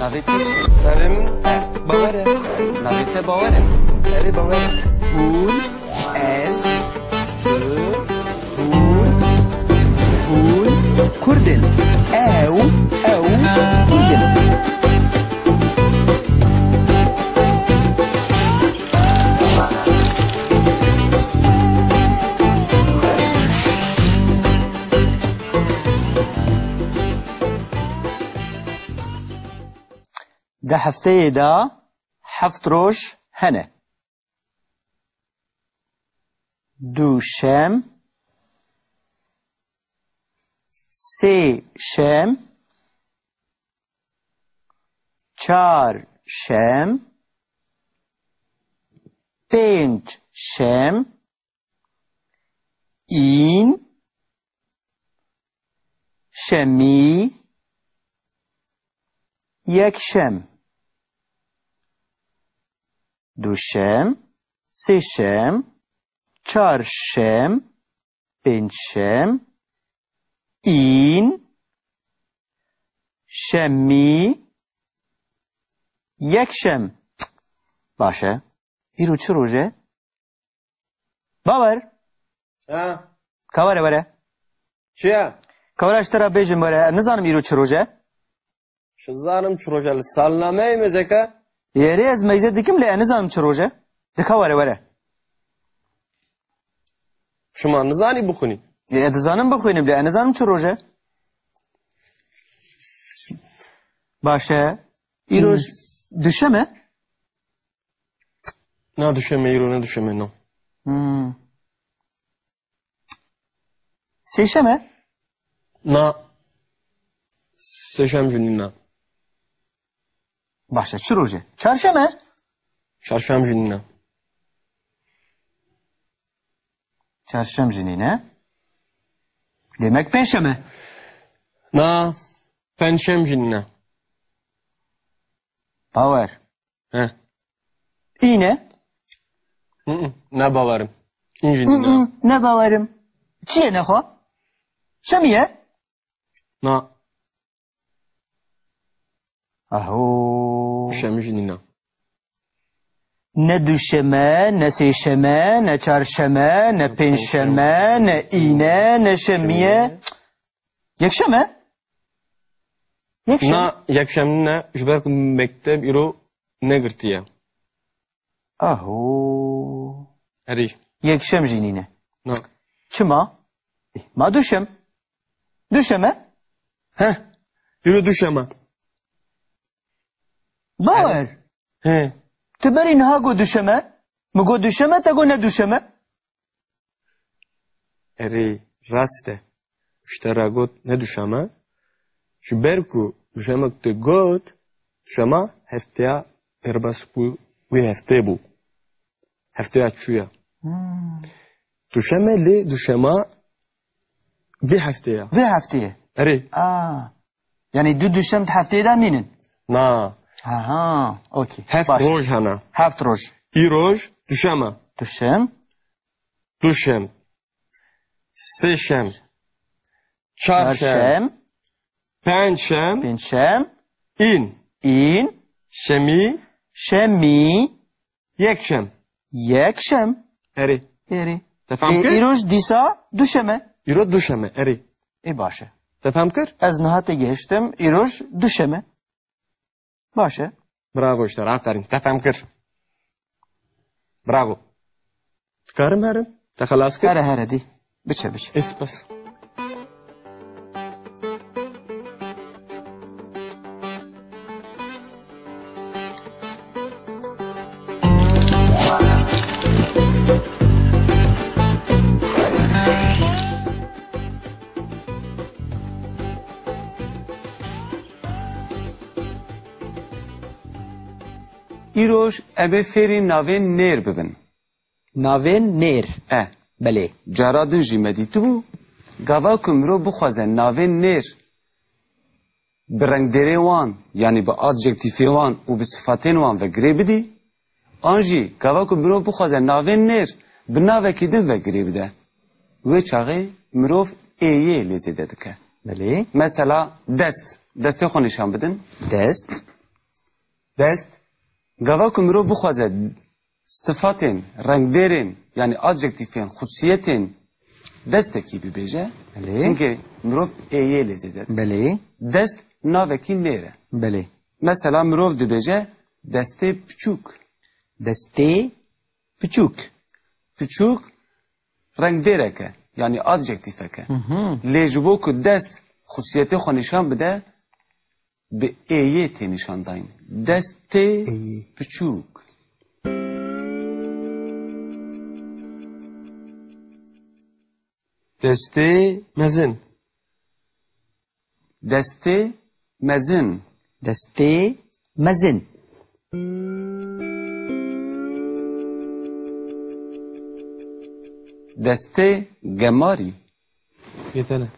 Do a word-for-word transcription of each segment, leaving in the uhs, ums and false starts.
Navê te çi? Navê min Bawer e. Navê te Bawer e? Erê, Bawer e. Hûn, ez, tu, hûn, hûn Kurd in. Ew, ew Kurd in. Di hefteyê de heft roj hene. Duşem, sêşem, çarşem, pêncşem, în, şemî, yekşem, duşem, sêşem, çarşem, pêncşem, în, şemî, yekşem. Baş e. Îro çi roj e? Bawer. Ha? Ka were, were. Çi ye? Ka were, ji te re bêjim, were. Nizanim îro çi roj e? Şizanim çi roj e, li salnameyê mêzeke? Erê, ez meyze dikim, lê ez nizanim çi roj e. Dika were, were. Şima nizanî bixwînî? Ê, ez dizanim bixwînim, lê ez nizanim çi roj e. Baş e. Îro Hmm. duşem e? Na duşeme, îro ne duşeme, no. Hmm. Sêşem e? Na. Sêşem jî nîne. Baş e, çi roj e? Çarşem e? Çarşem jî nîne. Çarşem jî nîne. Demek pêncşem e? Na. Pêncşem jî nîne. Bawer. He. Îne? Hı hı, ne bawerim. În jî Hı nîne. hı, ne bawerim. Çi ye nexwe? Şemî ye? Na. Aho. Şemî jî nîne. Ne duşeme, ne sêşeme, ne çarşeme, ne pêncşeme, ne îne, ne şemî ye. Yekşem e? Yekşem. Na, yekşem ne, ji ber ku mekteb îro negirtiye. Aho. Erê. Yekşem jî nîne. Na. Çima? Eh, ma duşem. Duşem e? Heh, îro duşem e. Bawer. He. Tu berî niha got duşem e? Min got duşem e, te got ne duşem e? Erê, rast e. Ji te re got ne duşem e. Ji ber ku duşemek tu got, duşema hefteya pêrbas bû, wê heftê bû. Hefteya çûye. Hmm. Duşem e, lê duşema vê heftê ye. Vê heftê ye? Erê. A. Yanî du duşem di hefteyê de nînin? Na. Aha, okey. Heft Baş. roj hene. Heft roj. Îroj duşem e. Duşem. Duşem. Sêşem. Çarşem. Çarşem. Pêncşem. Pêncşem. În. În. Şemî. Şemî. Yekşem. Yekşem. Erê. Erê. Te fam Ê, kir? Îroj dîsa duşem e. Îro duşem e, erê. Ê baş e. Te fam kir? Ez niha te gihiştim, îroj duşem e. Baş e. Bravo ji te re, aferîn. Te fem kir. Bravo. Dikarim herim? Te xelas kir? Here, here, dî. Biçe, biçe. Ê, spas. Îroj em ê fêrî navên nêr bibin. Navên nêr? E. Belê. Cara din jî me dîtibû, gava ku mirov bixwaze navên nêr bi rengdêrê wan, yanî bi adjektîfê wan û bi sifatên wan ve girê bidî, an jî gava ku mirov bixwaze navên nêr bi navekî din ve girê bide, wê çaxê mirov ê yê lê zêde dike. Belê. Mesela dest. Destê xwe nîşan bidin. Dest. Dest. Gava ku mirov bixwaze sifatên, rengdêrên, yanî adjektîfên, xusiyetên destekî bibêje, Belê. Hinkê mirov êyê lê zêde dike. Belê. Dest navekî nêr e. Belê. Mesela mirov dibêje destê piçûk. Destê piçûk. Piçûk rengdêrek e, yanî adjektîfek e. Hı hı. Lê ji bo ku dest xusiyetê xwe nîşan bide, bi êyê tê nîşandayîn. Destê Êyê. Piçûk. Destê mezin. Destê mezin. Destê mezin. Destê gemarî. Yetene.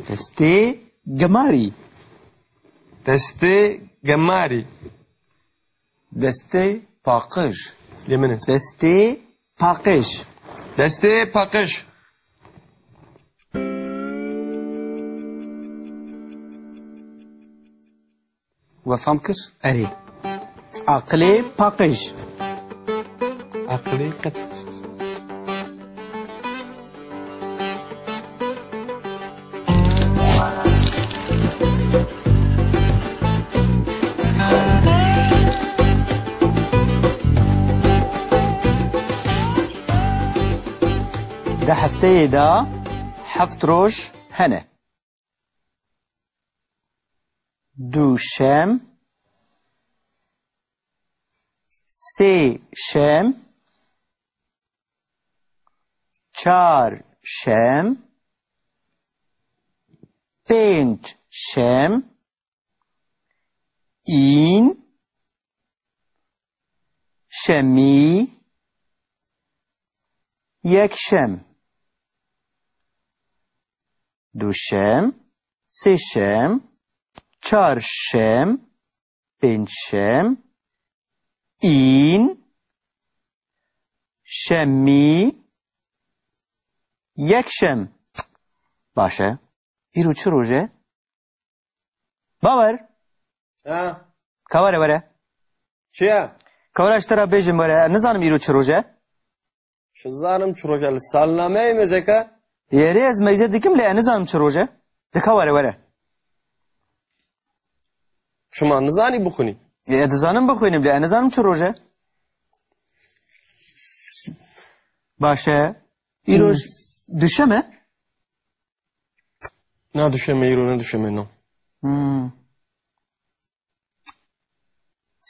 Destê gemarî. Destê gemarî. Destê paqij. Lê min e. Destê paqij. Destê paqij. We fam kir? Erê. Aqilê paqij. Aqilê qet. Di hefteyê de heft roj hene. Duşem, sêşem, çarşem, pêncşem, în, şemî, yekşem, duşem, sêşem, çarşem, pêncşem, în, şemî, yekşem. Baş e. Îro çi roj e? Bawer. Ha. Ka were were. Çi ye? Ka were ji te re bêjim were. Ez nizanim îro çi roj e. Şizanim çi roj e, li salnameyê mêzeke? Yerê ez meyze dikim lê ez nizanim çi roj e. Dika were were. Çima nizanî bixwînî? Ê, ez dizanim bixwînim lê ez nizanim çi roj e. Baş e. Îroj Hmm. duşem e? Na duşem e, îro ne duşem e, no. Hmm.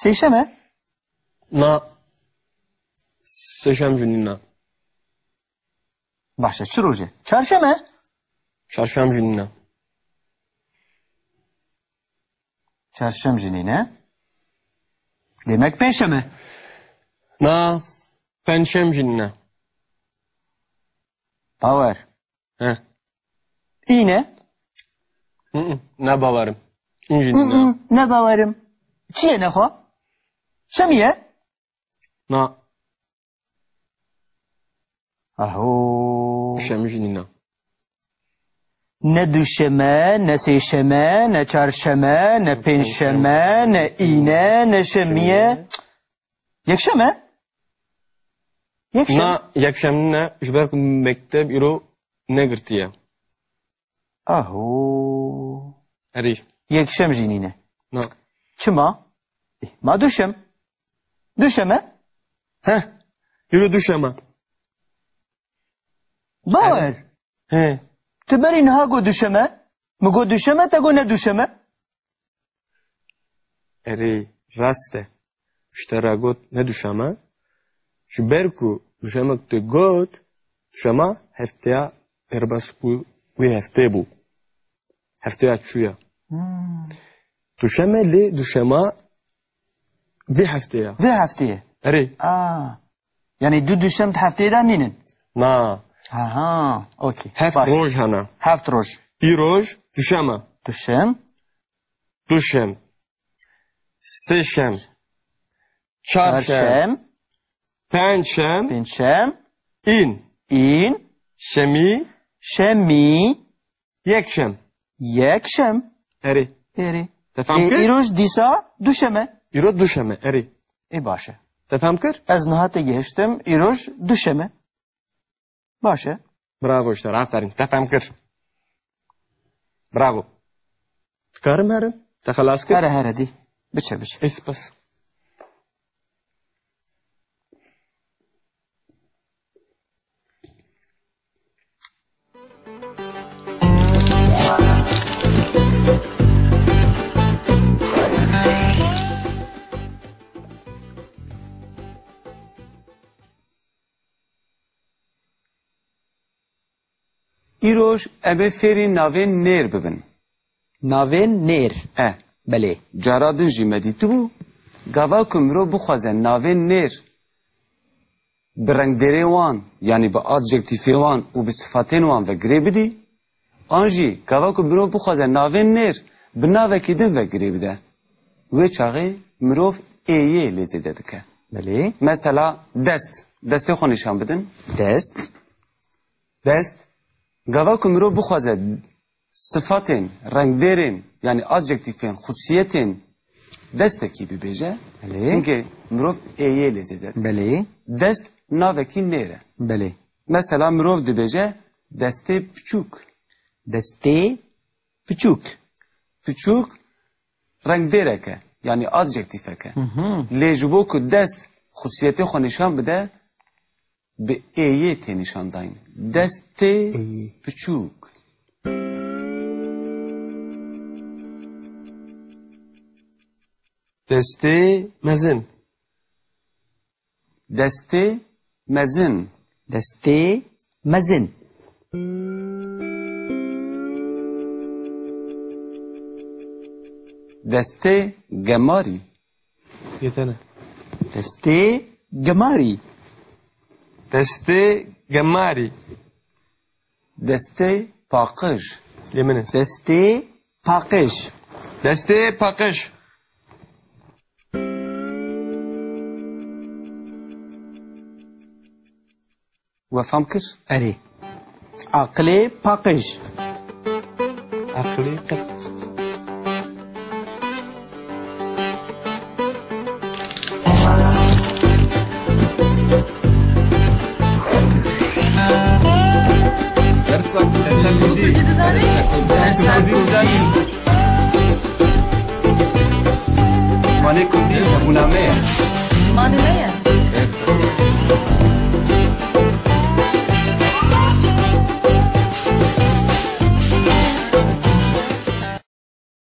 Sêşem e? Na. Sêşem jî nîne. Baş e, çi roj e? Çarşem e? Çarşem jî nîne. Çarşem jî nîne. Demek pêncşem e? Na. Pêncşem jî nîne. Bawer. He. Îne? Hı hı, ne bawerim. În jî Hı nîne. hı, ne bawerim. Çi ye nexwe? Şemî ye? Na. Aho. Şemî jî nîne. Ne duşeme, ne sêşeme, ne çarşeme, ne pêncşeme, ne îne, ne şemî ye. Yekşem e? Yekşem. Na, yekşem nîne, ji ber ku mekteb îro negirtiye. Aho. Erê. Yekşem jî nîne. Na. Çima? Eh, ma duşem. Duşem e? Heh. Îro duşem e. Bawer. He. Tu berî niha got duşem e? Min got duşem e, te got ne duşem e? Erê, rast e. Ji te re got ne duşem e. Ji ber ku duşemek tu got, duşema hefteya derbas bû, wê heftê bû. Hefteya çûye. Hmm. Duşem e lê duşema vê heftê ye. Vê heftê ye. Erê. A. Yanî du duşem di hefteyê de nînin? Na. Aha, okey. Heft Baş. roj hene. Heft roj. Îroj duşem e. Duşem. Duşem. Sêşem. Çarşem. Çarşem. Pêncşem. Pêncşem. În. În. Şemî. Şemî. Yekşem. Yekşem. Erê. Erê. Te fam Ê, kir? Îroj dîsa duşem e. Îro duşem e, erê. Ê baş e. Te fem kir? Ez niha te gihiştim, îroj duşem e. Baş e. Bravo ji te re, aferîn. Te fem kir. Bravo. Dikarim herim? Te xelas kir? Here, here, dî. Biçe, biçe. Ê, spas. Îroj em ê fêrî navên nêr bibin. Navên nêr. E. Belê. Cara din jî me dîtibû, gava ku mirov bixwaze navên nêr bi rengdêrê wan, yanî bi adjektîfê wan û bi sifatên wan ve girê bidî, an jî gava ku mirov bixwaze navên nêr bi navekî din ve girê bide, wê çaxê mirov ê yê lê zêde dike. Belê. Mesela dest. Destê xwe nîşan bidin. Dest. Dest. Gava ku mirov bixwaze sifatên, rengdêrên, yanî adjektîfên, xusiyetên destekî bibêje, Belê. Hinkê mirov ê yê lê zêde dike. Belê. Dest navekî nêr e. Belê. Mesela mirov dibêje destê piçûk. Destê piçûk. Piçûk rengdêrek e, yanî adjektîfek e. Hı hı. Lê ji bo ku dest xusiyetê xwe nîşan bide, bi ê yê tê nîşandayîn. Destê Ê yê. Piçûk. Destê mezin. Destê mezin. Destê mezin. Destê gemarî. Yetene. Destê gemarî. Destê gemarî. Destê paqij. Lê min e. Destê paqij. Destê paqij. We fam kir? Erê. Aqilê paqij. Aqilê qet. Dersa ku te ser bidî. Dersa ku te ser bidî. Zimanê kurdî hebûna me ye. Zimanê me ye.